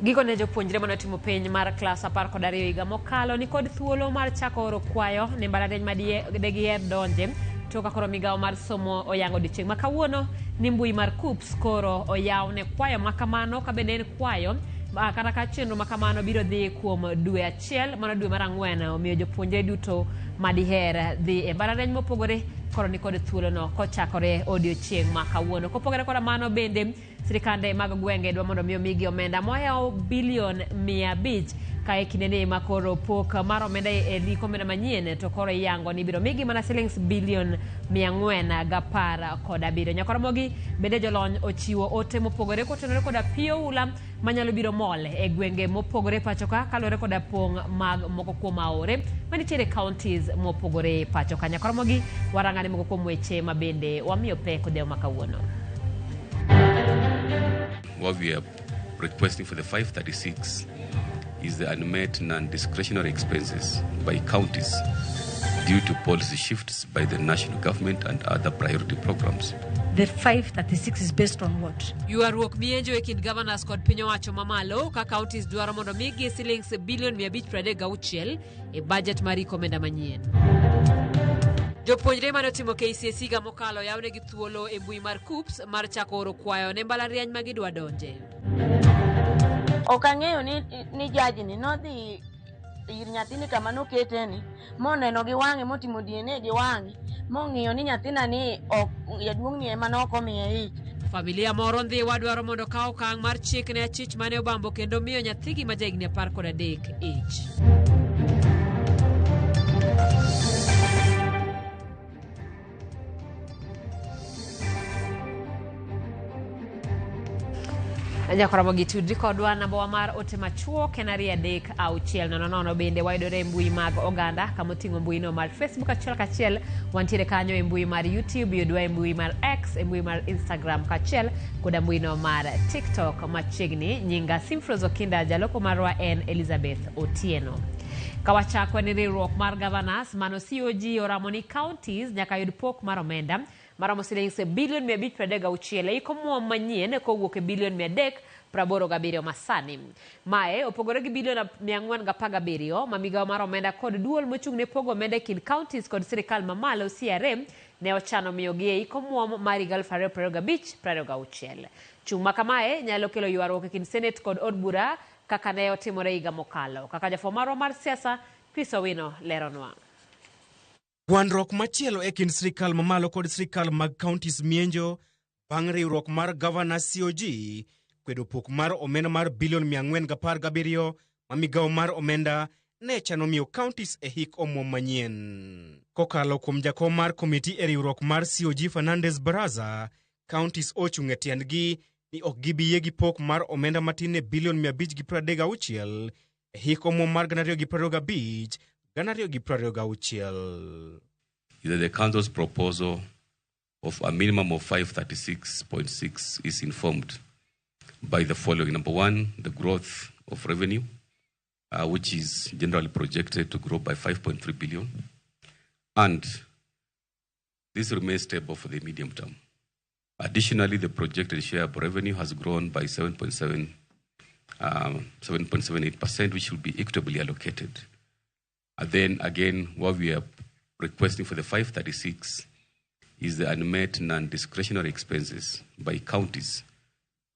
Gikone jopuonjre mane otimo penj mar klas 12 higa mokalo nikod thuolo mar chako oro kwayo ne mbalariany ma digiher donje to ka koro migawo mar somo oyango odiochieng' ma kawuono ni mbui mar KUCCPS koro oyaw ne kwayo ma kamano ka bende en kwayo kata ka chenro ma kamano biro dhi kuom dwe achiel mano dwe mar ang'wen omiyo jopuonjre duto ma diher dhi e mbalariany mopogore koro nikod thuolono kochakore odiochieng' ma kawuono. Kopogore koda mano bende Sirikande mag gwenge dwa mondo mi omigi omenda mohewo bilion 500 ka e kindeni ma koro pok mar omenda e lik omenda manyien to koro iyango ni ibiro migi mana silings bilion 417. Nyakoromogi bende jolony ochiwo ote mopogore kotenore koda pi oula manyalo biro mol e gwenge mopogore pacho ka kaluwore koda pong' mag moko kuom aore manitiere counties mopogore pacho ka. Nyakoromogi warang'ane moko kuom weche ma bende wamiyo pek odhiambo ma kawuono. What we are requesting for the 536 is the unmet non-discretionary expenses by counties due to policy shifts by the national government and other priority programs. The 536 is based on what? Ywaruok mienjo e kind governors kod piny owacho mamalo ka counties dwaro mondo migi silings bilion 536 e budget mar iko omenda manyien. Jopuonjre mane otimo KCSE higa mokalo yawnegi thuolo e mbui mar KUCCPS mar chako oro kwayo ne mbalariany ma gidwa donje. Ok ang'eyo ni, ni jaji ni nodhi ir nyathini kama nokete ni moneno gi wang'e motimo DNA gi wang'e mong'iyo ni nyathina ni ok jaduong' ni ema nok omiye ich. Familia moro Ndhiwa dwaro mondo okaw okang' mar chik ne achich mane obambo kendo miyo nyathigi ma jahigni 13 ich. Jakoromogi tudri kodwa nambawa mar ote machuok en 23600. Bende wayudore e mbui mag oganda kama oting'o mbuino mar Facebook achiel kachiel, wantiere kanyo e mbui mar YouTube, yudwa e mbui mar X, e mbui mar Instagram kaachiel koda mbuino mar TikTok machiegni. Nyinga Simfros Okinda, jaloko marwa en Elizabeth Otieno. Kawachako ni riwruok mar governors mano COG oramo ni counties nyaka yud pok mar omenda maromo silings bilion 536 e iko omuom manyien kowuok e bilion 387 masani. Mae opogore gi bilion 417 ma migawo mar omenda kod duol mochung' ne pogo omenda e kind counties kod sirikal mamalo CRA ne ochano miyogi e iko omuom mar higa 2025-26. Chung' ma kamae nyalo kelo ywaruok e kind Senate kod od bura kaka ne otimore higa mokalo. Kaka jafwambo marwa mar siasa Chris Owino leronwa. Gwandruok machielo e kind sirikal mamalo kod sirikal mag counties mienjo bang' riwruok mar Governor COG kwedo pok mar omenda mar bilion 417 ma migawo mar omenda ne chano miyo counties e hik omuom manyien. Kokalo kuom jakom mar komiti e riwruok mar COG Fernandez Baraza, counties ochung' e tiendgi ni ok gibi yie gi pok mar omenda matin ne bilion 536 e hik omuom mar 2025 2026. Is that the council's proposal of a minimum of 536.6 is informed by the following. Number one, the growth of revenue, which is generally projected to grow by 5.3 billion. And this remains stable for the medium term. Additionally, the projected share of revenue has grown by 7.78%, which will be equitably allocated. And then again, what we are requesting for the 536 is the unmet non-discretionary expenses by counties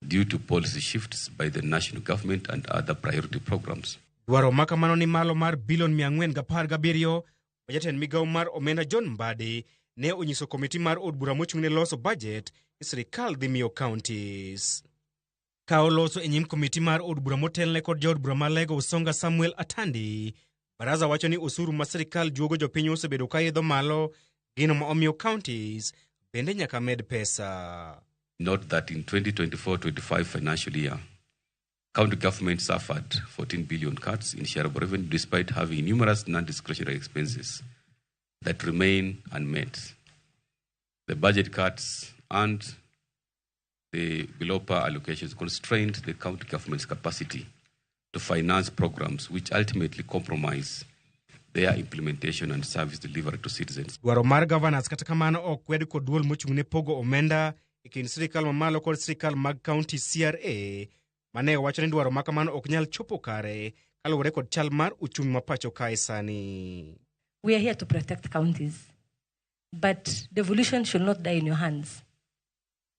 due to policy shifts by the national government and other priority programs. Dwaro ma kamano ni malo mar bilion 417 ma jatend migawo mar omenda John Mbadi ne onyiso komiti mar od bura mochung' ne loso budget ni sirikal dhi miyo counties. Ka oloso e nyim komiti mar od bura motelne kod jaod bura ma Lego Usonga Samuel Atandi, Baraza wacho ni osuru ma sirikal juogo jopiny osebedo ka idho malo, gino ma omiyo counties bende nyaka med pesa. Note that in 2024-25 financial year, county government suffered 14 billion cuts in share of revenue despite having numerous non-discretionary expenses that remain unmet. The budget cuts and the below par allocations constrained the county government's capacity to finance programs which ultimately compromise their implementation and service delivery to citizens. Dwaro mar governors kata kamano ok kwed kod duol mochung' ne pogo omenda e kind sirikal mamalo kod sirikal mag county CRA. mane owacho ni dwaro ma kamano ok nyal chopo kare kaluwore kod chal mar uchumi ma pacho kae sani. We are here to protect counties, but devolution should not die in your hands.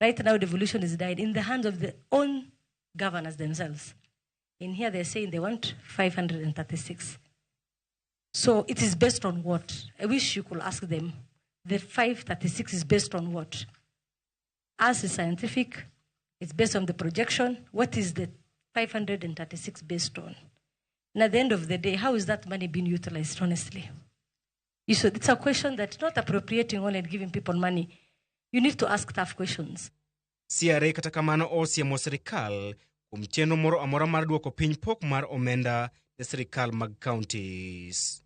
Right now, devolution is died in the hands of the own governors themselves. In here, they're saying they want 536. So it is based on what? I wish you could ask them. The 536 is based on what? As is scientific, it's based on the projection. What is the 536 based on? And at the end of the day, how is that money being utilized, honestly? So it's a question that's not appropriating only and giving people money. You need to ask tough questions. CRA kata kamano osiemo sirikal kuom chenro moro amora mar duoko piny pok mar omenda ne sirikal mag counties.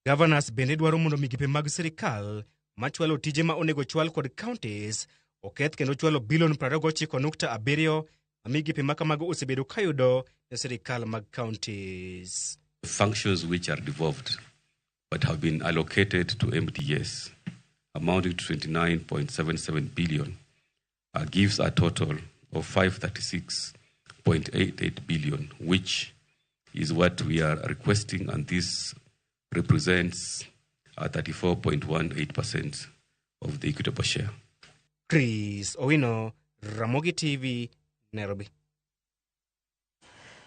Governors bende dwaro mondo migepe mag sirikal machwalo tije ma onego chwal kod counties oketh kendo chwalo bilion 29.7 ma migepe ma kamago osebedo kayudo ne sirikal mag counties. Functions which are devolved but have been allocated to MDAs amounting to 29.77 billion gives a total of 536.88 billion, which is what we are requesting, and this represents 34.18% of the equitable share. Chris Owino, Ramogi TV, Nairobi.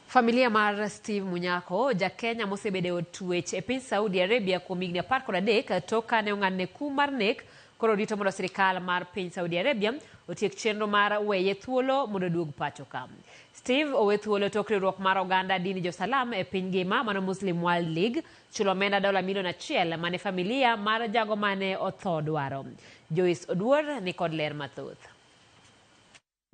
Familia mar Steve Munyakho, ja-Kenya mosebedo e od twech e piny Saudi Arabia kuom higni 13 tok kane ong'adne kum mar nek, koro rito mondo sirikal mar piny Saudi Arabia otiek chenro mar weye thuolo mondo oduog pacho ka. Steve owe thuolo tok riwruok mar oganda dini jo-Salam e piny ngima mano Muslim World League chulo omenda dola milion 1 mane familia mar jago mane otho dwaro. Joyce Oduor ni kod ler mathoth.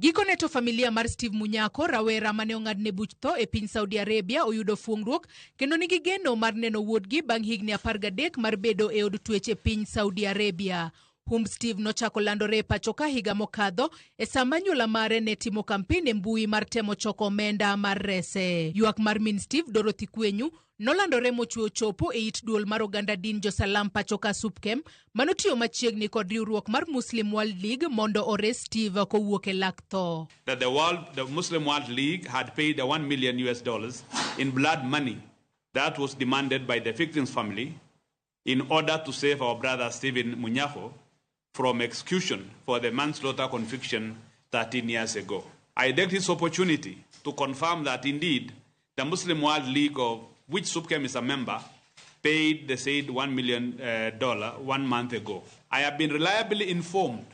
Gikone to familia mar Steve Munyakho, rawera mane ong'adne buch tho e piny Saudi Arabia, oyudo fuong'ruok kendo nigi geno mar neno wuodgi bang' higni 13 mar bedo e od twech e piny Saudi Arabia. Humb Steve nochako landore e pacho ka higa mokadho e sama anyuola mare ne timo kampen e mbui mar temo choko omenda mar rese. Ywak mar min Steve, Dorothy Kwenyu, nolandore mochwe ochopo e it duol mar oganda din jo-Salam pacho ka Supkem, manotiyo machiegni kod riwruok mar Muslim World League mondo ores Steve kowuok e lak tho. That the Muslim World League had paid the $1 million US in blood money that was demanded by the victim's family in order to save our brother Stephen Munyakho from execution for the manslaughter conviction 13 years ago. I take this opportunity to confirm that indeed the Muslim World League, of which SUPKEM is a member, paid the said $1 million 1 month ago. I have been reliably informed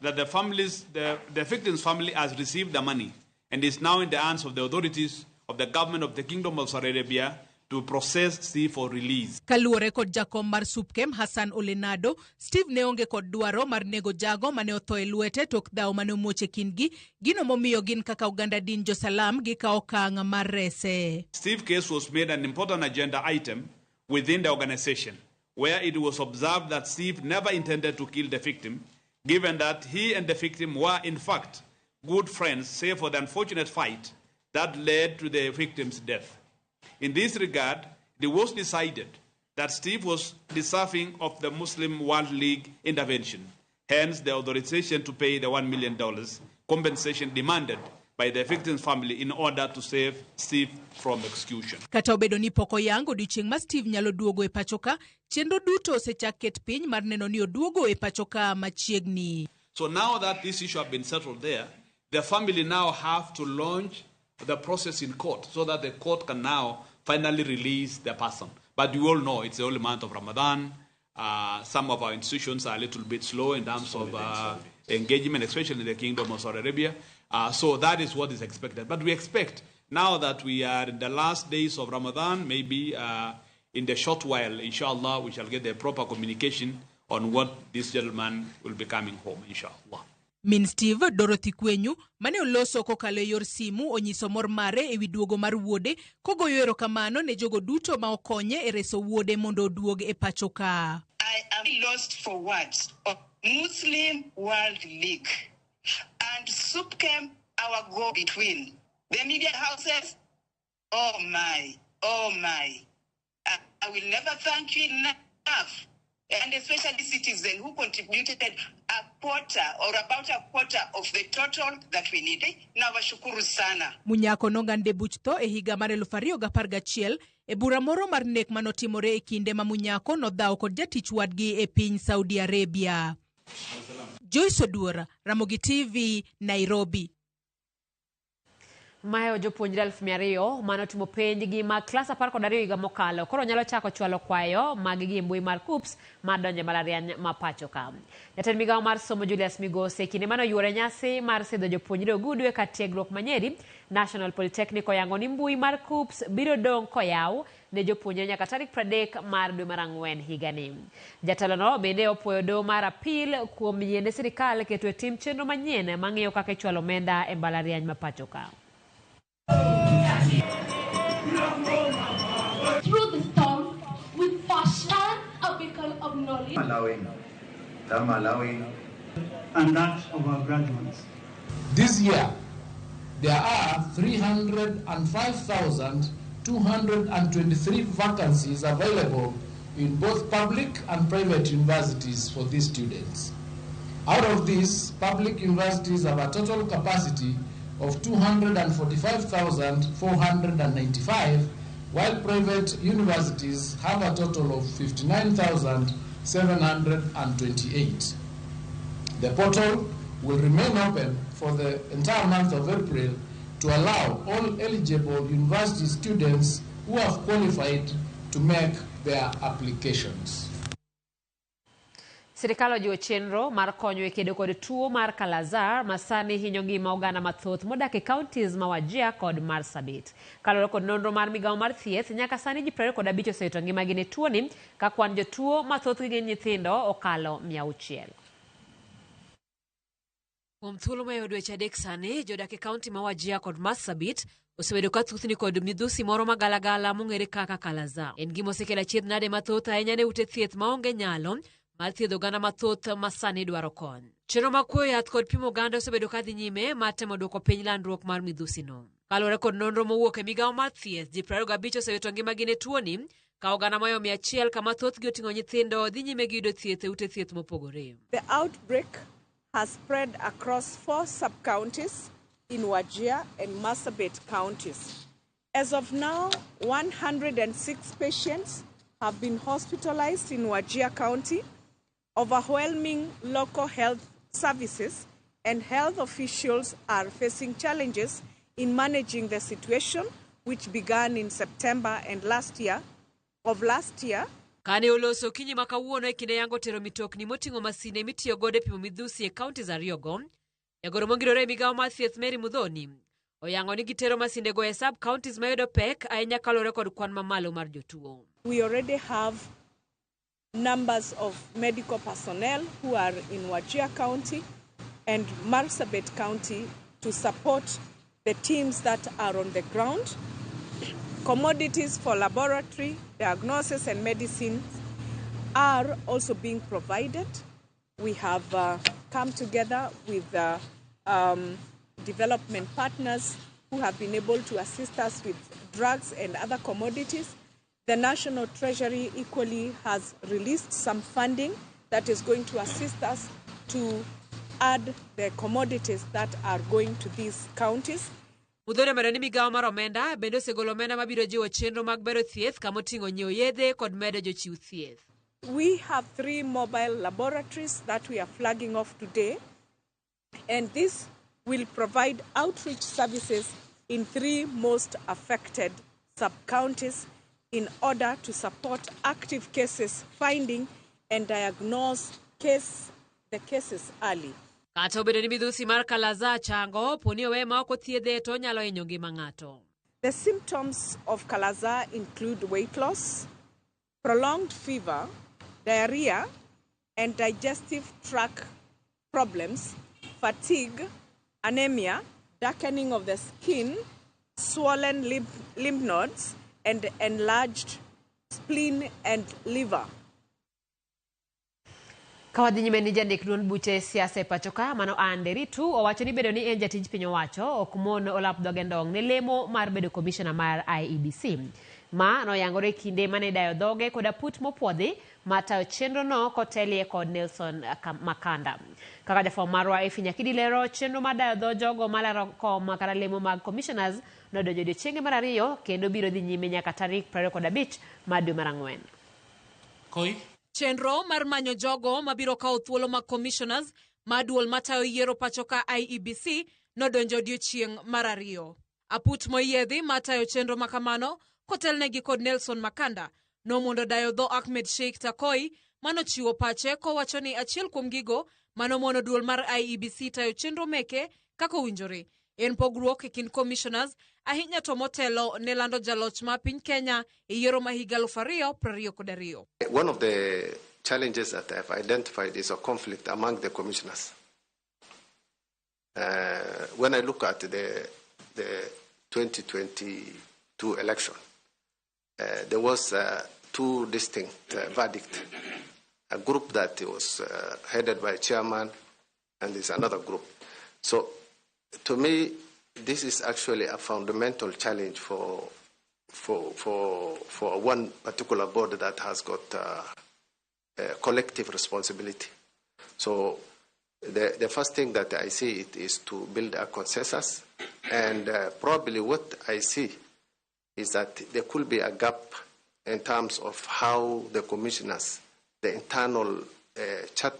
that the victim's family has received the money and is now in the hands of the authorities of the government of the Kingdom of Saudi Arabia to process Steve for release. Kaluwore kod jakom mar Supkem Hassan Olenado, Steve ne onge kod dwaro mar nego jago mane otho e lwete tok dhawo mane omuoch e kindgi, gino momiyo gin kaka oganda din jo-Salam gikawo okang' mar rese. Steve case was made an important agenda item within the organization, where it was observed that Steve never intended to kill the victim, given that he and the victim were in fact good friends, save for the unfortunate fight that led to the victim's death. In this regard, it was decided that Steve was deserving of the Muslim World League intervention, hence the authorization to pay the $1 million compensation demanded by the victim's family in order to save Steve from execution. Kata obedo ni pok oyang odiochieng' ma Steve nyalo duogo e pacho ka, chenro duto osechak ket piny mar neno ni oduogo e pacho ka machiegni. So now that this issue has been settled there, the family now have to launch the process in court so that the court can now finally release the person. But you all know it's the holy month of Ramadan. Some of our institutions are a little bit slow in terms of engagement, especially in the Kingdom of Saudi Arabia. So that is what is expected. But we expect now that we are in the last days of Ramadan, maybe in the short while, inshallah, we shall get the proper communication on what this gentleman will be coming home, inshallah. Min Steve, Dorothy Kwenyu, mane oloso kokalo e yor simu onyiso mor mare ewi duogo mar wuode kogoyo erokamano ne jogo duto ma okonye e reso wuode mondo oduog e pacho ka. I am lost for words of Muslim World League and SUPKEM, our go-between. The media houses, oh my, oh my. I will never thank you enough. And especially citizens who contributed a quarter or about a quarter of the total that we needed. Nawashukuru sana. Munyako nong'adne buch tho e higa mar 2011 e bura moro mar nek manotimore e kinde ma Munyako nodhawo kod jatich wadgi e piny Saudi Arabia. Joyce Oduor, Ramogi TV, Nairobi. Mayo jopuonjre 200,000 mane otimo penj gi mag klas 12 higa mokalo koro nyalo chako chwalo kwayo mag gi e mbui mar KUCCPS mar donjo e mbalariany ma pacho ka. Jatend migawo mar somo Julius Migos e kinde mane oyuoro nyasi mar sidho jopuonjre ogudu e kar tiegruok ma Nyeri National Polytechnic oyango ni mbui mar KUCCPS biro dong' koyaw ne jopuonjre nyaka tarik 30 mar dwe mar ang'wen higani. Jatelono bende opuoyo doho mar apil kuom yiene sirikal keto e tim chenro manyien mang'iyo kaka ichwalo omenda e mbalariany ma pacho ka. Through the storm, with passion, a beacon of knowledge. Malawi, Malawi, and that of our graduates. This year, there are 305,223 vacancies available in both public and private universities for these students. Out of these, public universities have a total capacity of 245,495, while private universities have a total of 59,728. The portal will remain open for the entire month of April to allow all eligible university students who have qualified to make their applications. Sirikal ojiwo chenro mar konyo e kedo kod tuo mar Kalazar ma sani hinyo ngima oganda mathoth modak e counties ma Wajir kod Marsabit. Kaluwore kod nonro mar migawo mar thieth, nyaka sani ji 25 osewito ngimagi ne tuoni ka kwan jotuo mathothgi gin nyithindo okalo 600. Kuom thuolo mayo dweche adek sani, jodak e kaunti ma Wajir kod Marsabit osebedo ka thuthni kod midhusi moro magalagala mong'ere kaka Kalazar. En gima osekelo achiedh nade mathoth ahinya ne ute thieth maonge nyalo mar thiedho oganda mathoth ma sani dwaro kony. Chenro mag kuoyo yath kod pimo oganda osebedo ka dhi nyime mar temo duoko piny landruok mar midhusino. Kaluwore kod nonro mowuok e migawo mar thieth, ji 25 osewito ngimagi ne tuoni ka oganda moyo 100 kama thothgi oting'o nyithindo dhi nyime gi yudo thieth e ute thieth mopogore. The outbreak has spread across 4 sub-counties in Wajir and Marsabit counties. As of now, 106 patients have been hospitalized in Wajir County. Overwhelming local health services and health officials are facing challenges in managing the situation, which began in September and last year of last year. Kane oloso okinyi ma kawuono e kinde yango tero mitokni moting'o masinde mitiyo godo e pimo midhusi e counties ariyogo, jagoro mongirore e migawo mar thieth Mary Muthoni oyango ni gitero masindego e sub counties mayudo pek ahinya kaluwore kod kwan mamalo mar jotuo. We already have numbers of medical personnel who are in Wajir County and Marsabit County to support the teams that are on the ground. Commodities for laboratory, diagnosis and medicine are also being provided. We have come together with development partners who have been able to assist us with drugs and other commodities. The National Treasury equally has released some funding that is going to assist us to add the commodities that are going to these counties. Muthoni omedo ni migawo mar omenda bende osegolo omenda mabiro jiwo chenro mag bero thieth kama oting'o nyiewo yedhe kod medo jochiw thieth. We have 3 mobile laboratories that we are flagging off today, and this will provide outreach services in 3 most affected sub-counties in order to support active cases finding and diagnose the cases early. Kata obedo ni midhusi mar Kalazar chango, poni owe ma ok othiedhe to onyalo hinyo ngima ng'ato. The symptoms of Kalazar include weight loss, prolonged fever, diarrhea, and digestive tract problems, fatigue, anemia, darkening of the skin, swollen lymph nodes, and enlarged spleen and liver. Ka wadhi nyime ni jandik duond buche siasa e pacho ka mano Anne Nderitu owacho ni bedo ni en jatij piny owacho ok mon olap dhoge ndong' ne lemo mar bedo komishona mar IEBC. Ma noyangore e kinde mane idayo dhoge kod aput mopuodhi matayo chenrono kotelie kod Nelson Makanda. Kaka jafwambo marwa Effie Nyakidi lero, chenro mar dayo dho jogo malaro kom kata lemo mag commissioners nodonjo odiechienge mar ariyo kendo biro dhi nyime nyaka tarik 25 mar dwe mar ang'wen. Koi? Chenro mar manyo jogo mabiro kawo thuolo mag commissioners ma duol matayo yiero pacho ka IEBC nodonjo odiechieng' mar ariyo. Aput moyiedhi matayo chenro makamano kotelnegi kod Nelson Makanda nomondo dayo dho Ahmed Sheikh Takoi manochiwo pache kowacho ni achiel kuom gigo manomono duol mar IEBC tayo chenro meke kaka owinjore en pogruok e kind commissioners ahinya to motelo ne lando jaloch ma piny Kenya e yiero ma higa 2022. One of the challenges that I've identified is a conflict among the commissioners. When I look at the 2022 election, there was two distinct verdicts. A group that was headed by chairman, and there's another group. So, to me, this is actually a fundamental challenge for one particular board that has got a collective responsibility. So, the first thing that I see it is to build a consensus, and probably what I see is that there could be a gap in terms of how the commissioners, the internal chat,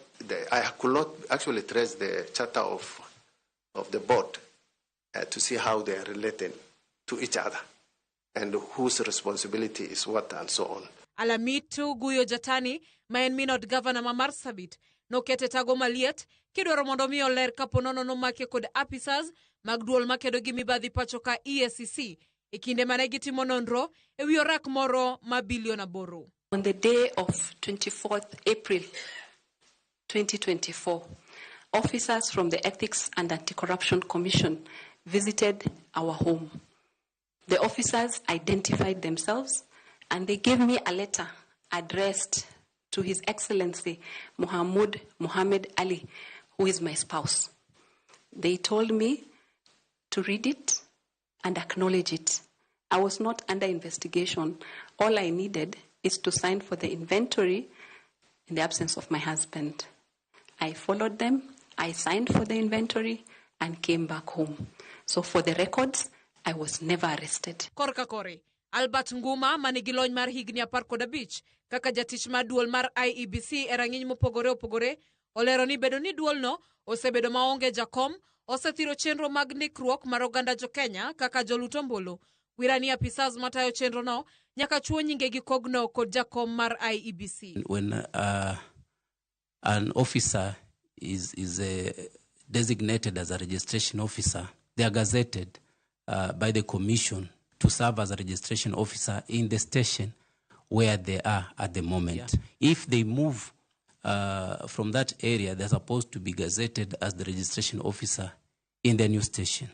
I could not actually trace the charter of the board to see how they are relating to each other and whose responsibility is what and so on. Alamitu Guyo Jatani, ma en min od gavana ma Marsabit, nokete tago maliet kidwaro mondo mi oler kapo nono nomake kod apisas mag duol makedo gi mibadhi pacho ka EACC e kinde mane gitimo nonro e wi orak moro ma bilion 8. On the day of 24th April 2024, officers from the Ethics and Anti-Corruption Commission visited our home. The officers identified themselves and they gave me a letter addressed to His Excellency Mohamud Mohammed Ali, who is my spouse. They told me to read it and acknowledge it. I was not under investigation. All I needed is to sign for the inventory in the absence of my husband. I followed them, I signed for the inventory and came back home. So for the records, I was never arrested. Korka kore, Albert Nguma manigi lony mar higni 15 kaka jatich mar duol mar IEBC e rang'iny mopogore opogore olero ni bedo ni duolno osebedo maonge jakom osethiro chenro mag ndikruok mar oganda jo Kenya kaka jolut ombulu. Wirani apisas matayo chenrono nyaka chuo nyingegi kogno kod jakom mar IEBC. When an officer is designated as a registration officer, they are gazetted by the commission to serve as a registration officer in the station where they are at the moment. Yeah. If they move from that area, they're supposed to be gazetted as the registration officer in the new station.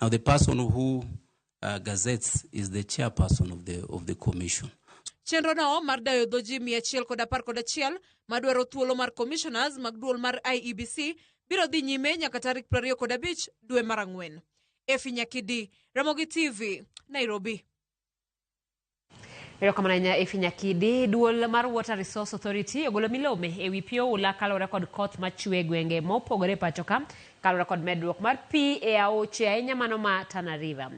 Now, the person who gazettes is the chairperson of the commission. Chenro no mar dayo dho ji 111 madwaro thuolo mar commissioners mag duol mar IEBC biro dhi nyime nyaka tarik 25 dwe mar ang'wen. Effie Nyakidi, Ramogi TV, Nairobi. Erokamano ahinya Effie Nyakidi. Duol mar Water Resource Authority ogolo milome ewi pi oula kaluwore kod koth machwe e gwenge mopogore pacho ka kaluwore kod medruok mar pi e aoche ahinya mano ma Tana River.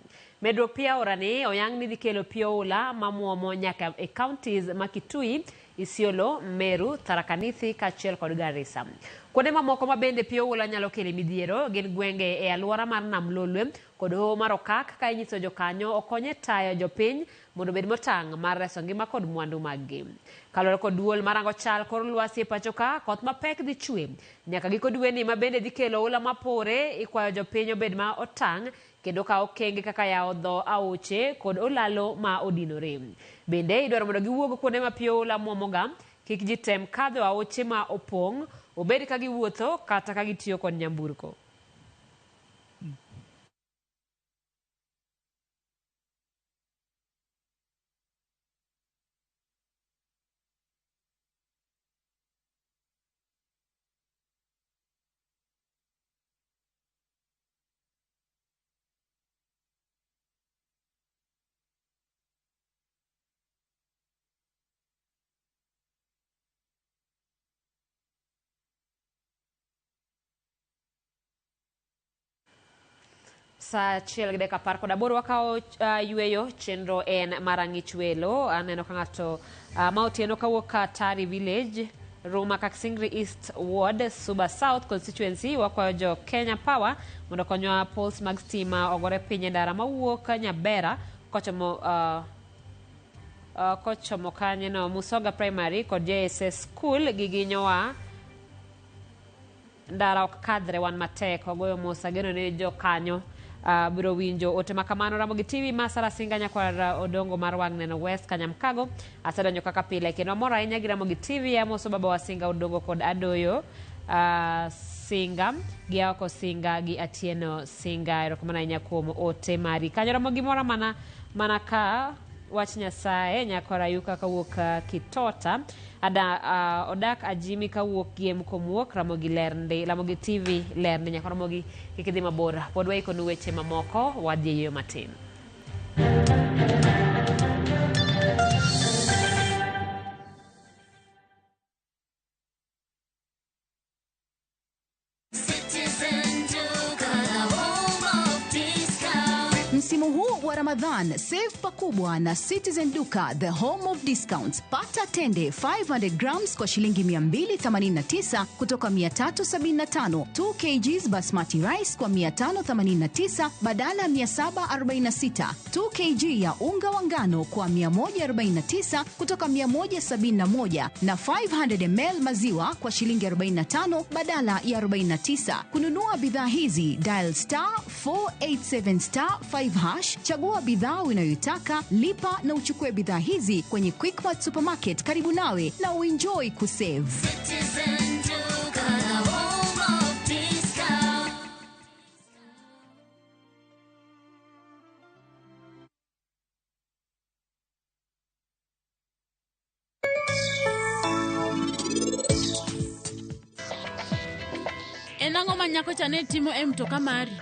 Medruok pi aorani oyang ni dhi kelo pi oula mamuomo nyaka e counties ma Kitui, Isiolo, Meru, Tharaka Nithi kaachiel kod Garissa. Kuonde mamoko ma bende pi oula nyalo kelo midhiero gin gwenge e alwora mar Nam Lolwe kod hoho mar Okak ka inyiso jokanyo okonye tayo jopiny mondo obed motang' mar reso ngima kod mwandu maggi. Kaluwore kod duol marango chal kor lwasi e pacho ka, koth mapek dhi chwe nyaka giko dweni ma bende dhi kelo oula mapore. Ikwayo jopiny obed ma otang' kendo kawo okenge kaka yawo dho aoche kod olalo ma odinore. Bende idwaro mondo giwuog kuonde ma pi oula muomoga, kik ji tem kadho aoche ma opong', obed ka giwuotho kata ka gitiyo kod nyamburko. Saa 1:18 wakawo yweyo. Chenro en mar ang'ich welo. Aneno ka ng'ato ma Otieno kawuok Katari Village, Ruma Kaksingri East Ward, Suba South Constituency. Wakwayo jo Kenya Power mondo okonywa poles mag stima ogore piny e ndara mawuok Nyabera kochomo kochomo kanyono Musoga Primary kod JSS School. Giginyowa ndara ok kadhre, wan matek. Ogoyo mos, ageno ni jokanyo biro winjo ote ma kamano. Ramogi TV ma Sara Singa nyakwar Odongo mar wang' neno West Kanyamkago, asedonjo kaka pile kendo amor ahinya gi Ramogi TV. Amoso baba wa Singa Odongo kod Adoyo Singa gi Aoko Singa gi Atieno Singa. Erokamano ahinya kuom ote mari kanyo. Ramogi mora mana mana ka wach Nyasaye. Nyakwar Ayuka kawuok Kitota ada odak Ajimi kawuok Giem Komuok. Ramogi ler ndi, Ramogi TV ler ndi. Nyakwar Ramogi kik idhi mabor, pod waikonu weche mamoko, wadhi e yo matin. Msimu huu wa Ramadhan, save pakubwa na Citizen Duka, the home of discounts. Pata tende 500 grams kwa shilingi 289 kutoka 375, 2 kgs basmati rice kwa 589 badala ya 746, 2 kg ya unga wa ngano kwa 149 kutoka 171 na 500 ml maziwa kwa shilingi 45 badala ya 49. Kununua bidhaa hizi, dial star 487 star 5 hash, chagua bidhaa unayoitaka, lipa na uchukue bidhaa hizi kwenye Quickmart Supermarket karibu nawe na uenjoy kusave. Citizen Duka, the home of discount. En ang'o ma nyako cha ne timo e mtoka mari?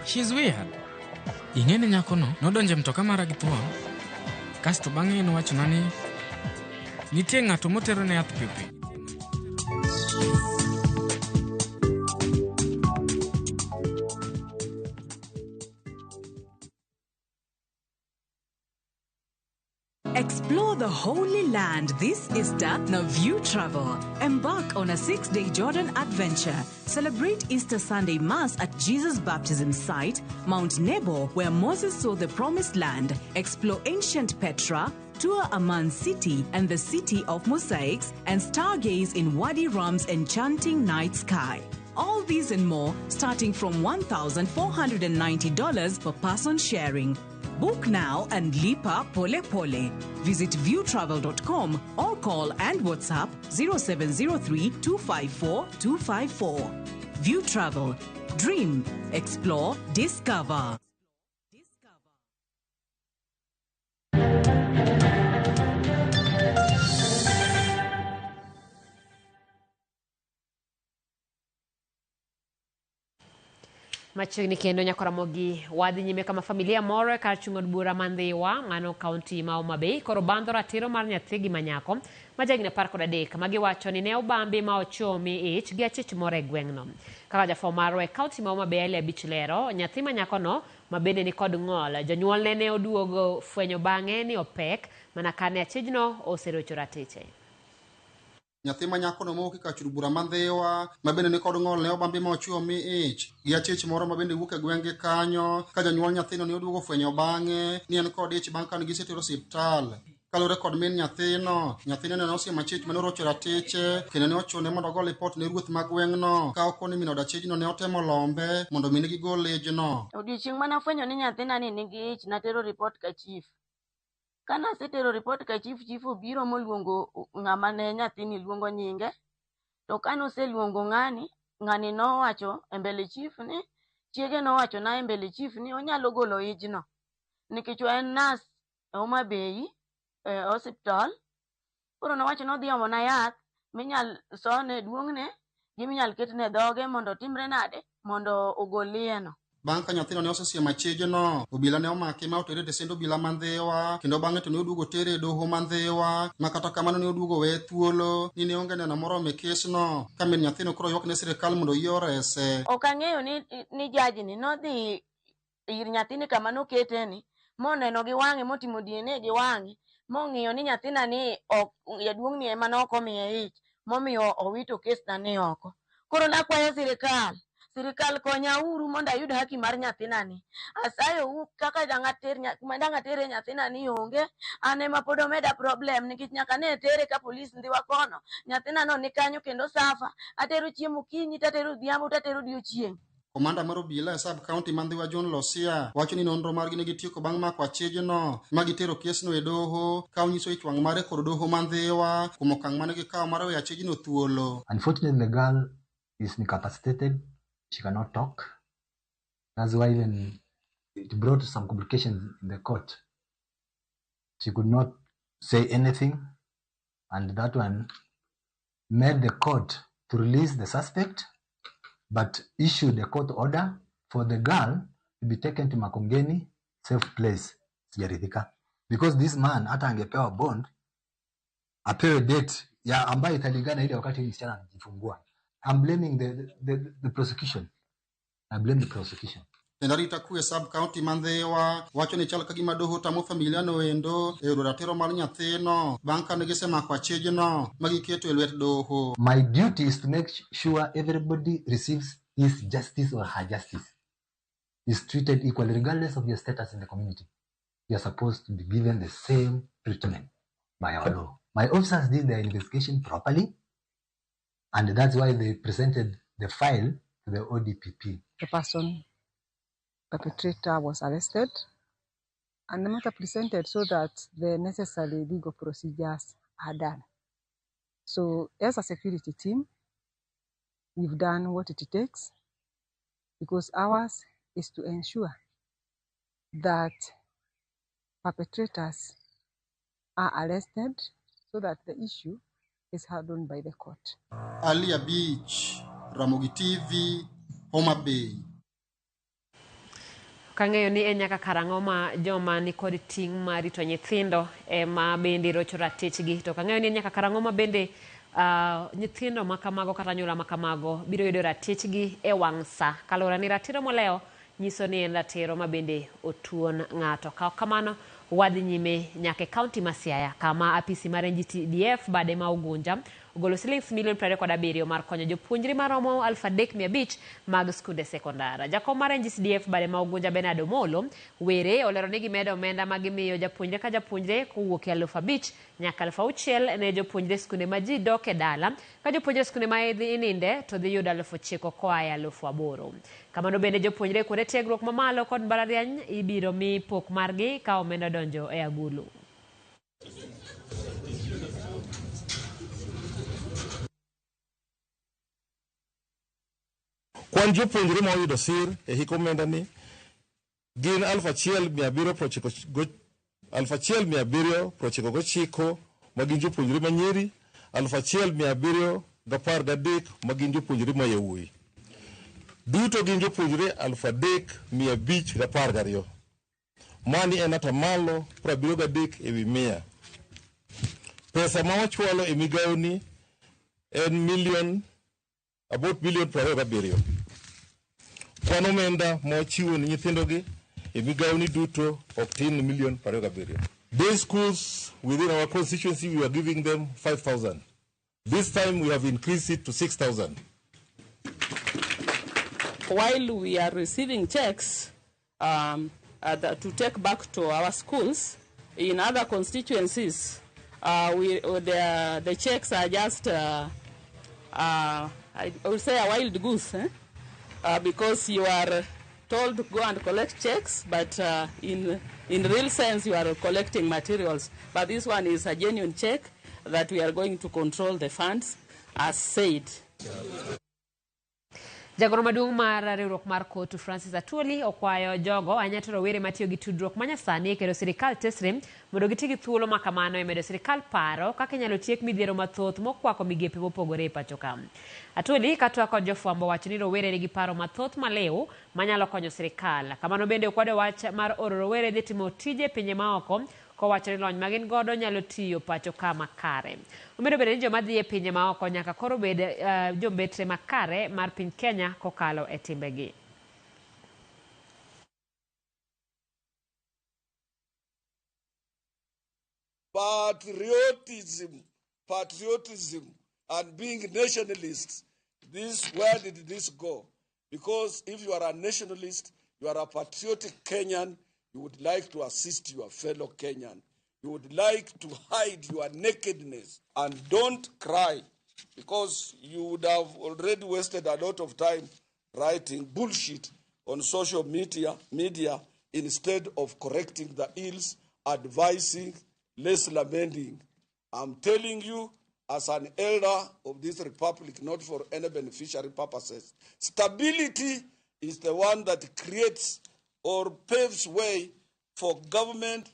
She's weird. Ing'e ni nyakono nodonjo e mtoka mara gi thuon, kasto bang'e nowachona ni nitie ng'ato motero ne yath piyo piyo. Explore the Holy Land this Easter na View Travel. Embark on a 6-day Jordan adventure. Celebrate Easter Sunday Mass at Jesus' baptism site, Mount Nebo, where Moses saw the Promised Land. Explore ancient Petra, tour Amman City and the City of Mosaics, and stargaze in Wadi Rum's enchanting night sky. All these and more starting from $1,490 per person sharing. Book now and lipa pole pole. Visit viewtravel.com or call and WhatsApp 0703 254 254. View Travel. Dream, explore, discover. Machiegni kendo nyaka Ramogi wadhi nyime kama familia moro kar chung' od bura ma Ndhiwa mano kaunti ma Homa Bay koro bandho ratiro mar nyathigi ma nyako ma jahigni 13 ma giwacho ni ne obambi ma ochomi ich gi achich moro e gweng'no. Kaka jafwambo marwa e kaunti ma Homa Bay Ali Abich lero, nyathi ma nyakono ma bende ni kod ng'ol, jonyuolne ne oduogo fwenyo bang'e ni opek mana kane achijno oserocho ratiche. Nyathi ma nyakono mowuok e kar od bura ma Ndhiwa ma bende ni kod ng'ol ne obambi ma ochuo mi ich gi achich moro ma bende wuok e gweng'gi kanyo ka jonyuol nyathino ne oduogo fwenyo bang'e ni en kod ich bang' kane gisetero osiptal. Kaluwore kod min nyathino, nyathino ne osiemo achich mane orocho ratiche kendo ne ochune mondo ogo lipot ne ruoth ma gweng'no ka okoni min od achijno ne otemo lombe mondo mine gigol ijno. Odiochieng' mane afwenyo ni nyathina ni nigi ich, natero ripot ka chief. Kanasetero ripot ka chief, chief obiro moluongo ng'ama ne nyathini luongo nyinge. To kanoseluongo ng'ani, ng'ani nowacho e mbele chief ni, chiege nowacho na e mbele chief ni onyalo golo ijno. Nikech en nurse e Homa Bay e osiptal. Koro nowacho ni odhi omona yath minyal sone e duong'ne gi minyal ketne e dhoge mondo otimre nade mondo ogol iyeno. Bang' ka nyathino ne osesiemo achijno, obila ne omake ma otere e tesend obila ma Ndhiwa, kendo bang'e to ne oduogo otere e doho ma Ndhiwa, ma kata kamano ne oduogo weye thuolo ni ne onge neno moromo e kesno, ka min nyathino koro ywak ne sirikal mondo oyie orese. Ok ang'eyo ni judge ni nodhi ir nyathini kama nokete ni moneno gi wang'e motimo DNA gi wang'e mong'iyo ni nyathina ni ok jaduong' ni ema ne ok omiye ich momiyo owito kes na ni oko. Koro nakwayo sirikal, sirikal konyauru mondo ayud haki mar nyathina ni. Asayou kaka dang' ater kuma dang' atere nyathina ni onge, an ema pod omeda problem nikech nyaka ne tere ka polis Ndhiwa kono, nyathina no ni kanyo kendo safa, atero chiemo okinyi tatero odhiambo tatero odiochieng'. Komanda mar obila e sub county ma Ndhiwa John Losia wacho ni nonro margi ne gitieko bang' mako achijno ma gitero kesno e doho ka onyiso ich wang' mare kod doho ma Ndhiwa kuom okang' mane gikawo mar weyo achijno thuolo. Unfortunately, the girl is incapacitated. She cannot talk. That's why even it brought some complications in the court. She could not say anything, and that one made the court to release the suspect, but issued a court order for the girl to be taken to Makongeni safe place. Sijaridhika. Because this man hata angepewa bond, apewe date ya ambayo italingana ile wakati msichana anajifungua. I'm blaming the prosecution. I blame the prosecution. Tend arita kwe sub county ma Ndhiwa wacho ni chal ka gima doho tamo familia no endo e yudo ratiro mar nyathino bang' kane gisemako achijno ma giketo e lwet doho. My duty is to make sure everybody receives his justice or her justice, is treated equally regardless of your status in the community. You are supposed to be given the same treatment by our law. My officers did their investigation properly, and that's why they presented the file to the ODPP. The person, perpetrator, was arrested and the matter presented so that the necessary legal procedures are done. So as a security team, we've done what it takes, because ours is to ensure that perpetrators are arrested so that the issue is handled by the court. Alia Beach, Ramogi TV, Homa Bay. Kang'eyo ni en nyaka karang'o ma joma nikod ting' mar rito nyithindo ema bende rocho ratichgi, to kang'eyo ni en nyaka karang'o ma bende nyithindo makamago kata anyuola makamago biro yudo ratichgi e wang' sa, kaluwore ni ratiro molewo nyiso ni en ratiro ma bende otuon ng'ato. Ka ok kamano, wadhi nyime nyaka e kaunti ma Siaya kama apisi mar NGCDF bade ma Ugunja ogolo silings milion 27 mar konyo jopuonjre maromo 3,500 mag skunde sekondar. Jakom mar NGCDF bade ma Ugunja Bernard Omolo Were olero ni gimedo omenda ma gimiyo japuonjre ka japuonjre kowuok e 5,000 nyaka 6,000 ne jopuonjre skunde ma ji dok e dala, ka jopuonjre skunde ma idhi ininde to dhi yudo 9,000 koa e 8,000. Kamano bende jopuonjre kuonde tiegruok mamalo kod mbalariany ibiro mi pok margi ka omenda donjo e agulu. Kwan jopuonjre ma oyudo sir e hik omenda ni gin 1,799 ma gin jopuonjre ma nyiri, 1,713 ma gin jopuonjre ma yawuoyi. Duto gin jopuonjre 3,512. Mani en atamalo 73%. Pesa ma wachwalo e migawo ni en about million 27. Kwan omenda ma wachiwo ni nyithindogi e migawo ni duto ok tin ni million 27. Day schools within our constituency, we are giving them 5,000. This time we have increased it to 6,000. While we are receiving checks to take back to our schools, in other constituencies, the checks are just, I would say, a wild goose, because you are told to go and collect checks, but in real sense you are collecting materials. But this one is a genuine check that we are going to control the funds, as said. Jagoro maduong' mar riwruok mar KOTU Francis Atwoli okwayo jogo ahinya to rowere matiyo gi tudruok manyasani e kedo sirikal tesre mondo giti gi thuolo ma kamano e medo sirikal paro kaka inyalo tiek midhiero mathoth mokwako migepe mopogore e pacho ka. Atwoli ka twak kod jofwambo owacho ni rowere nigi paro mathoth maliw manyalo konyo sirikal. Kamano bende okwedo wach mar oro rowere dhi timo tije e pinje maoko kowacho ni lony ma gin godo nyalo tiyo pacho ka makare. Omedo bende ni joma dhi e pinje maoko nyaka koro bed jombetre makare mar piny Kenya kokalo e timbegi. Patriotism and being nationalists, where did this go? Because if you are a nationalist, you are a patriotic Kenyan, you would like to assist your fellow Kenyan. You would like to hide your nakedness and don't cry, because you would have already wasted a lot of time writing bullshit on social media instead of correcting the ills, advising, less lamenting. I'm telling you, as an elder of this republic, not for any beneficiary purposes, stability is the one that creates or paves way for government,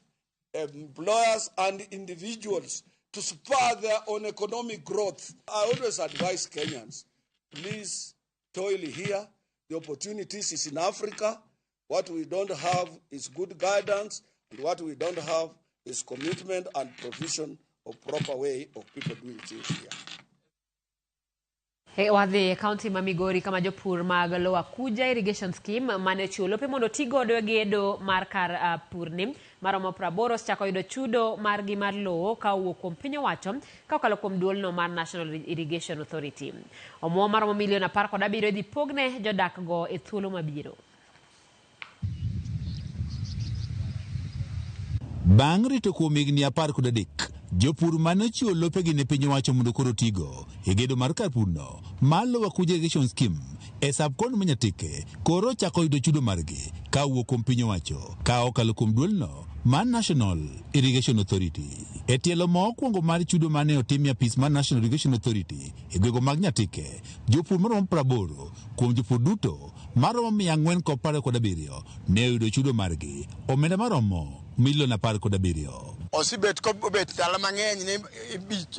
employers, and individuals to spur their own economic growth. I always advise Kenyans, please toil here. The opportunities is in Africa. What we don't have is good guidance, and what we don't have is commitment and provision of proper way of people doing things here. Wadhi e kaunti ma Migori kama jopur mag Lower Kuja Irrigation Scheme mane ochiwo lope mondo ti godo e gedo mar kar purni maromo 80 osechako yudo chudo margi mar lowo ka owuok kuom piny owacho ka okalo kuom duolno mar National Irrigation Authority. Omuom maromo milion 17 idhi pogne jodak go e thuolo mabiro. Bang' rito kuom higni 13, jopur mane ochiwo lopegi ne piny owacho mondo koro tigo e gedo mar kar purno mar Lower Kuja Irrigation Scheme e sub-county ma Nyatike koro ochako yudo chudo margi ka owuok kuom piny owacho ka okalo kuom duolno mar National Irrigation Authority. E tielo ma okwongo mar chudo mane otim e apis mar National Irrigation Authority e gwenge mag Nyatike, jopur maromo 80 kuom jopur duto maromo 427 ne oyudo chudo margi, omenda maromo milion 17. Osibet kobet ndalo mang'eny ni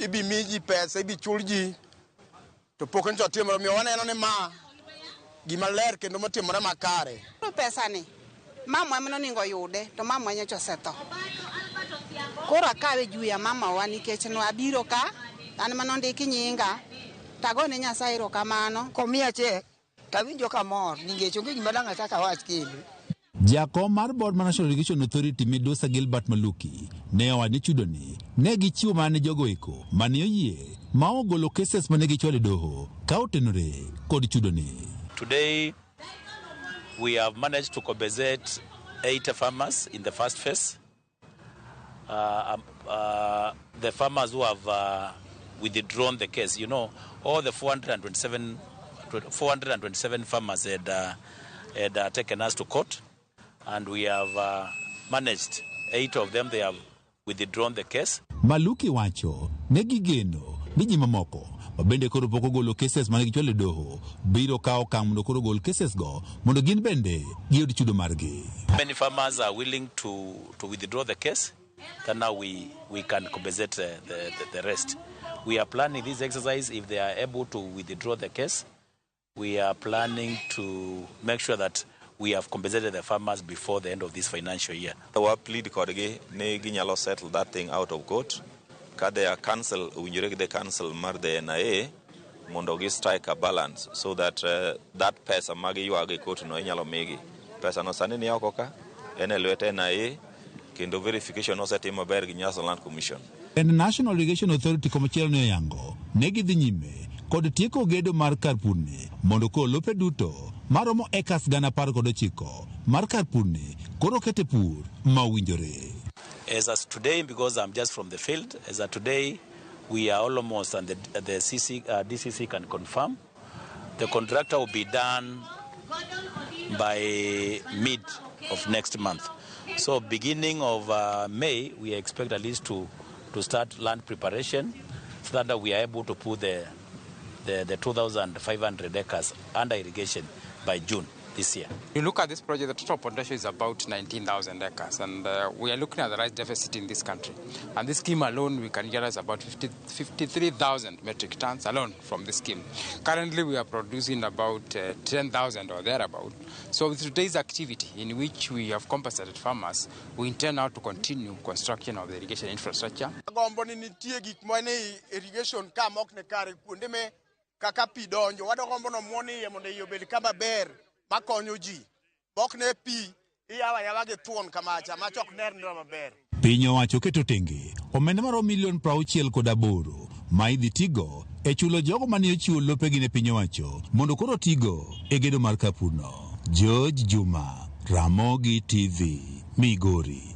ibi mi ji pesa, ibi chul ji, to pok nyocha otimore. Omiyo waneno ni ma gima ler kendo motimore makare. Pesa ni mamwa ema noningo yude, to mamwa nyocha osetho. Koro akawe juu ya mamawa nikech nwabiro ka, an manondiki nyinga, tagone Nyasaye erokamano. Komiya chek, tawinjo kamor nikech onge gima dang' achak awach kendo. Jakom mar board mar National Irrigation Authority Midusa Gilbert Maluki ne owacho ni chudoni ne gichiwo mana ne jogo eko mane oyie ma ogolo cases mane gichwalo e doho ka otenore kod chudoni. Today we have managed to compensate 80 farmers in the first phase. The farmers who have withdrawn the case, you know, all the 427 farmers had taken us to court, and we have managed 8 of them, they have withdrawn the case. Maluki wacho ne gigeno ni ji mamoko ma bende koro pok ogolo cases mane gichwalo e doho biro kawo okang' mondo koro ogol cases go mondo gin bende giyud chudo margi. Many farmers are willing to withdraw the case, then now we can compensate the rest. We are planning this exercise. If they are able to withdraw the case, we are planning to make sure that we have compensated the farmers before the end of this financial year. Wa plead kodgi ni ginyalo settle that thing out of court. Ka their council owinjore gi the council mar the NIA mondo gi strike a balance so that that pesa ma giywago e court no inyalo migi. Pesa no sani ni oko ka en e lwet NIA kendo verification osetim maber gi National Land Commission. En National Irrigation Authority komachielo ne oyango ne gidhi nyime kod tieko gedo mar kar purni mondo koro lope duto maromo acres 19,000 mar kar purni koro kete pur ma owinjore. As of today, because I'm just from the field, as of today, we are almost, and the DCC can confirm, the contractor will be done by mid of next month. So beginning of May, we expect at least to start land preparation so that we are able to put the the 2,500 acres under irrigation by June this year. You look at this project, the total potential is about 19,000 acres, and we are looking at the rice deficit in this country. And this scheme alone, we can realize about 53,000 metric tons alone from this scheme. Currently, we are producing about 10,000 or thereabout. So with today's activity, in which we have compensated farmers, we intend now to continue construction of the irrigation infrastructure. Gombo ni nitie gik mane irrigation ka mok ne kare kuonde me kaka pi donjo wadogombo no muoni iye mondo iye obed kama ber makonyo ji mok ne pi iyawa yawa gi thuon kamacha machok ner nira maber. Piny owacho keto tenge omenda maromo milion 68 ma idhi tigo e chulo jogo mane ochiwo lopegi ne piny owacho mondo koro tigo e gedo mar kapurno. George Juma, Ramogi TV, Migori.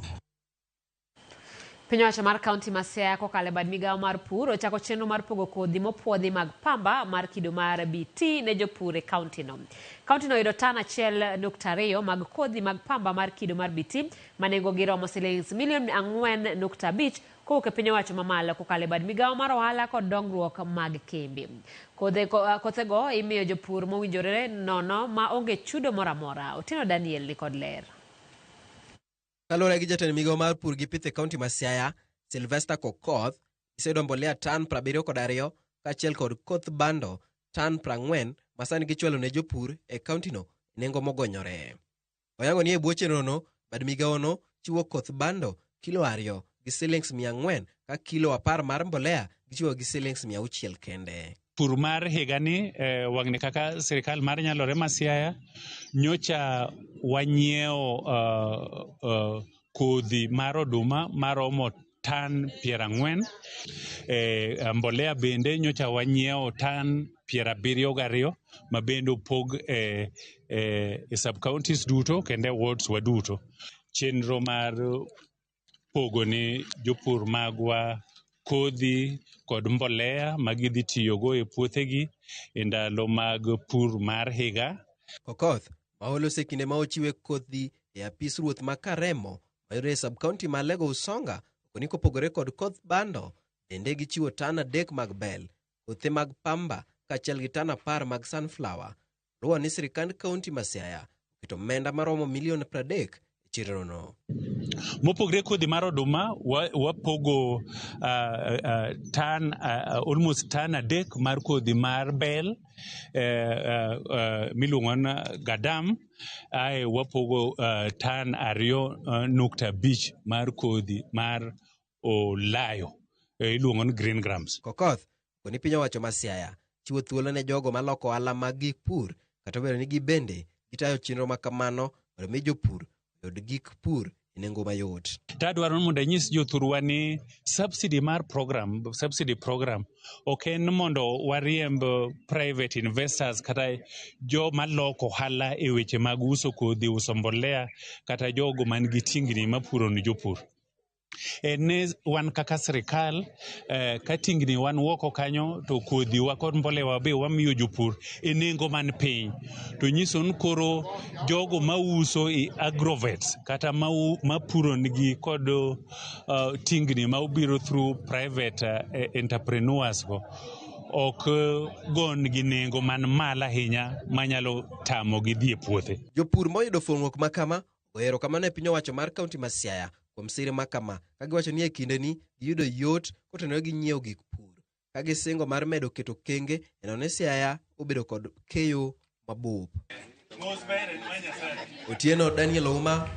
Piny owacho mar kaunti ma Siaya kokalo e bad migawo mar pur ochako chenro mar pogo kodhi mopuodhi mag pamba mar kido mar BT ne jopur e kauntino. Kauntino oyudo tan 1.2 mag kodhi mag pamba mar kido mar BT ma nengogi romo silings milion 4.5 kowuok e piny owacho mamalo kokalo e bad migawo mar ohala kod dongruok mag kembe. Kothego imiyo jopur mowinjore nono ma onge chudo moro amora. Otieno Daniel ni kod ler. Kaluwore gi jatend migawo mar pur gi pith e kaunti ma Siaya, Sylvester Kokoth, giseyudo mbolea tan 72 kaachiel kod koth bando tan 40 ma sani gichwalo ne jopur e kauntino e nengo mogonyore. Oyango ni e bwo chenrono, bad migawono chiwo koth bando kilo 2 gi silings 400 ka kilo 10 mar mbolea gichiwo gi silings 600 kende. Pur mar higani wang'ni kaka sirikal mar Nyalore ma Siaya nyocha wanyiewo kodhi mar oduma maromo tan 40, mbolea bende nyocha wanyiewo tan 72 ma bende opog e sub counties duto kendo e wards wa duto. Chenro mar pogo ni jopur magwa kodhi kod mbolea ma gidhi tiyogo e puothegi e ndalo mag pur mar higa. Kokoth ma oloso e kinde ma ochiwe kodhi e apis ruoth ma Karemo mayudore e sub-county ma Alego Usonga okoni kopogore kod koth bando, bende gichiwo tan 3 mag bel, kothe mag pamba kaachiel gi tan 10 mag sunflower. Luwo ni sirikand kaunti ma Siaya oketo omenda maromo milion 30 e chenrono. Mopogre kodhi mar oduma, wapogo tan almost tan 3 mar kodhi mar bel miluongo ni gadam, ae wapogo tan 2.5 mar kodhi mar olayo iluongo ni green grams. Kokoth koni piny owacho ma Siaya chiwo thuolo ne jogo maloko ohala mag gik pur kata obedo ni gibende gitayo chenro ma kamano mondo mi jopur oyud gik pur e nengo mayot. Tadwaro mondo anyis jothurwa ni subsidy mar program, subsidy program ok en mondo wariemb private investors kata joma loko ohala e weche mag uso kodhi, uso mbolea kata jogo man gi tingni mapuro ne jopur. En ni wan kaka sirikal ka tingni wan woko kanyo to kodhi wa kod mbolea be wamiyo jopur e nengo man piny. To nyiso ni koro jogo mauso e agrovets kata mapuro nigi kod tingni ma obiro through private entrepreneurs go ok gon gi nengo man malo ahinya manyalo tamogi dhi e puothe. Jopur moyudo fuong'ruok ma kama ohero kamano e piny owacho mar kaunti ma Siaya kuom sir ma kama ka giwacho ni e kindeni giyudo yot kotenore gi nyiewo gik pur ka gisingo mar medo keto kenge e neno ni Siaya obedo kod keyo mabup. Otieno Daniel Ouma.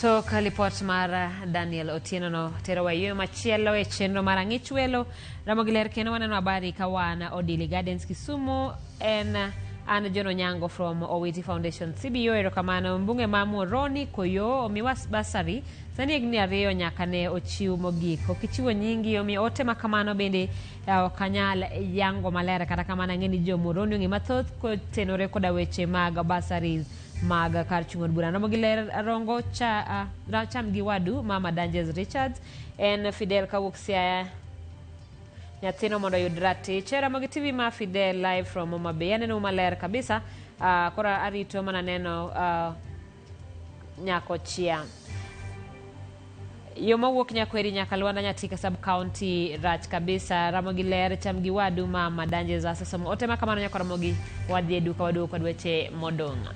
Tok lipot mar Daniel Otieno no terowa e yo machielo e chenro mar Ang'ich Welo. Ramogi ler kendo waneno habari ka wan Odili Gardens Kisumu en an John Onyango from Owiti Foundation CBO. Erokamano mbunge ma Muhoroni Koyo omiwa basari sani higni 2 nyaka ne ochiw mogik. Ok ichiwo nyingi omiyo ote ma kamano bende ok anyal yango maler, kata kamano ang'e ni jo Muhoroni ong'e mathoth kotenore koda weche mag basaries mag kar chung' od bura. Ramogi ler rongo cham gi wadu mama Danges Richards en Fidel kawuok Siaya nyathino mondo oyud ratiche. Ramogi TV ma Fidel live from Homa Bay. Aneno maler kabisa. Koro arito mana neno nyako chia. Yo mawuok Nyakweri nyaka Luanda Nyatika sub county rach kabisa. Ramogi ler cham gi wadu mama Danjes asesomo ote ma kamano nyaka Ramogi wadhi e duka waduogo kod weche modong'.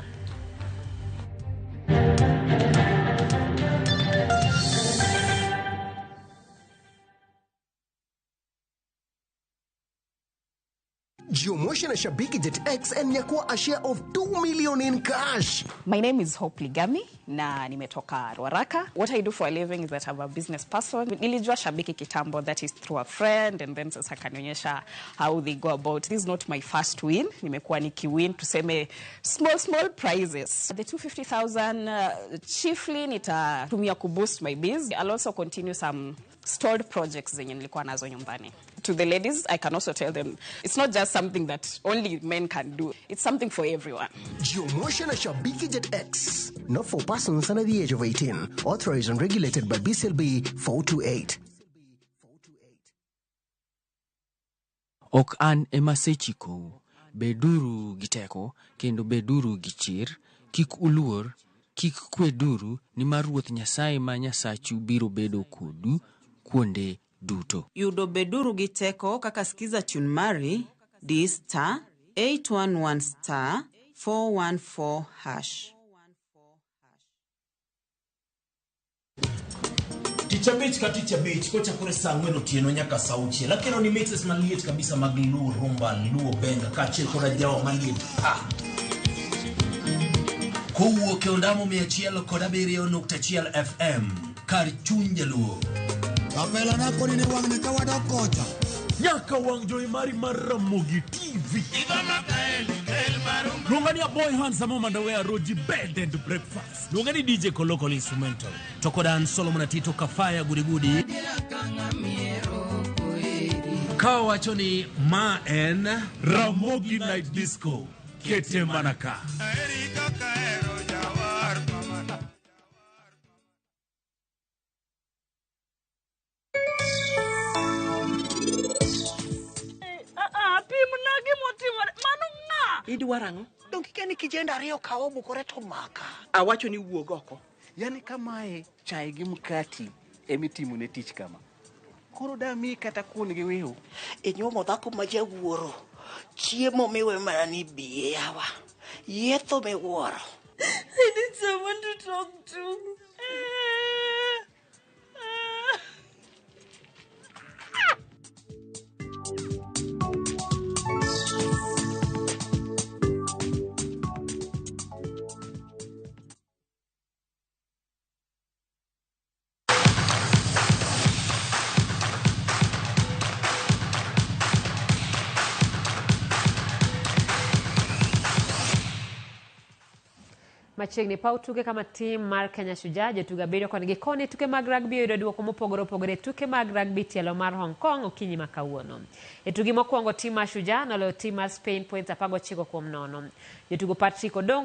Jiomotion na Shabiki Jet X and nyakua a share of 2 million in cash. My name is Hope Ligami na nimetoka Ruaraka. What I do for a living is that I'm a business person. Nilijua Shabiki kitambo, that is through a friend, and then sasa akanionyesha how they go about. This is not my first win. Nimekuwa nikiwin tuseme small small prizes. The 250,000 chiefly nitatumia kuboost my biz. I'll also continue some stalled projects zenye nilikuwa nazo nyumbani. To the ladies, I can also tell them it's not just something that only men can do. It's something for everyone. Jiomotion na Shabiki Jet X. Not for persons under the age of 18. Authorized and regulated by BCLB 428. Ok an ema asechikou, beduru gi teko kendo beduru gi chir, kik uluor, kik kweduru, nimar Ruoth Nyasaye ma Nyasachu biro bedo kodu kuonde duto. Yudo beduru gi teko kaka skiza tune mari di star 811 star 414 hash. Tich abich ka tich abich kochakore saa ang'wen otieno nyaka saa auchiel akelo ni mixes maliet kabisa mag Luo rumba, Luo benga kaachiel koda jawa maliet pa kowuok e ondamo 107.1 FM kar chuny jaluo. Kapela nako ni wang'ni ka wadok kocha. Nyaka wang' jowi mari mar Ramogi TV. Luonga ni Aboy Handsome Omandawe Roji Bed and Breakfast. Luonga ni DJ Koloko Instrumental. To koda an Solomon Atito Kafaya Gudi Gudi. Ka wacho ni ma en Ramogi Night Disco. Kete mana ka. Pimna gimotimore mano ng'a? Idwaro ang'o? Donge ikia ni kijende ariyo ka obukore to maka. Awacho ni wuog oko. Yani kamae chai gi mkati emitimo ne tich kama. Koro dami kata kuon gi wiu. Inyuomo dhako ma jawuoro. Chiemo miwe mana ni biye yawa. Yetho miwuoro. I need someone to talk to. Machiegni paw tuke kama tim mar Kenya Shujaa jotugo abiriyo koni gi koni tuke mag rugby oyudo duoko mopogore opogore tuke mag rugby tielo mar Hong Kong okinyi ma kawuono. E tugi mokwongo tim mar Shujaa noloyo tim mar Spain points 19-0. Jotugo Patrick Odongo